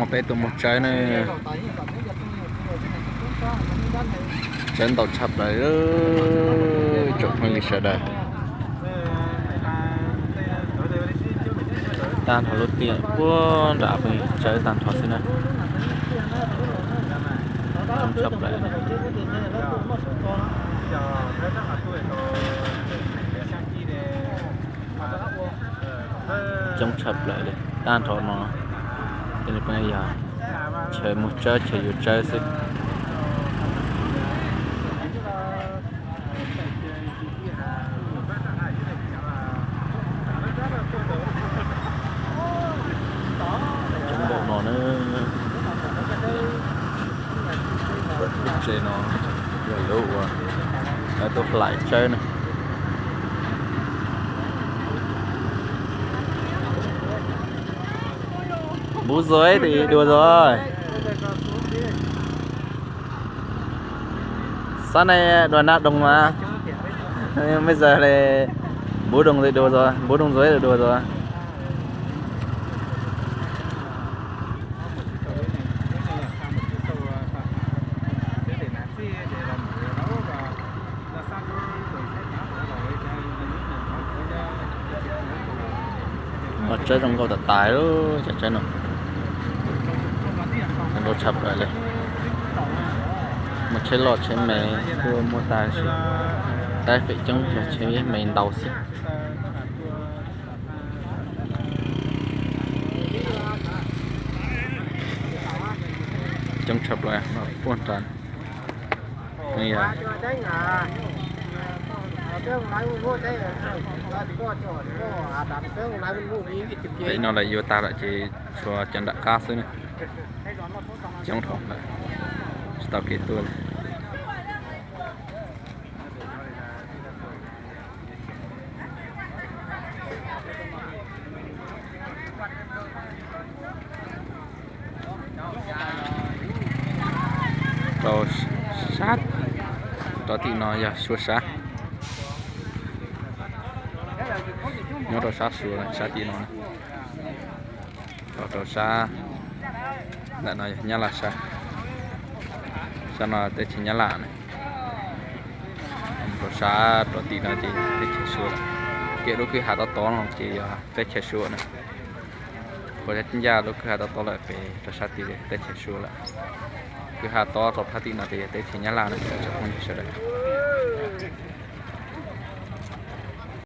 Peb tuaj mus tsawb ne, tsawb ntau tshaj plaws, tsoom phooj ywg sawv daws. Tag nrho lub tiaj puag nram peb tsawb tag nrho xwb na. Tshaj plaws. Coob tshaj plaws li tag nrho no. Tej no yog chaw mus tsawb chaw yuav tsawb xwb. Coob npaum no na. Lub tsev no yog lub uas lawv tuaj hlais tsawb na. Npub zuag dua zog. Xab nais dua nab doog mas. Mej zag le, npub doog dua zog, npub doog zuag dua zog. Tsawb zoo nkauj tas tas, cov tsawb no zoo nkauj tshaj plaws li. Muaj tsheb loj tsheb me, kuj muaj tag, tab sis fem coob yog tsheb me ntau xwb. Coob tshaj plaws no puag nrad. Pem no lawv yuav tag lawm ces tshuav cov nram qab xwb na. Coob dhau lawm, tsis tau kev tuaj li. Rau sab, rau tim no yog Suav sab. Nyob rau sab Suav, sab tim no. Rau, rau sab ntawm no yog Nyab Laj sab. Sab no teb chaws Nyab Laj na. Rau sab rau tim no ces teb chaws Suav lawm. Kev lub kwj ha tob tob no ces yog teb chaws Suav na. Qhov ncaj lub kwj ha tob tob lawm pem rau sab tid teb chaws Suav lawm. Kwj ha tob rau phab tim no ces yog teb chaws Nyab Laj na, tsoom phooj ywg sawv daws.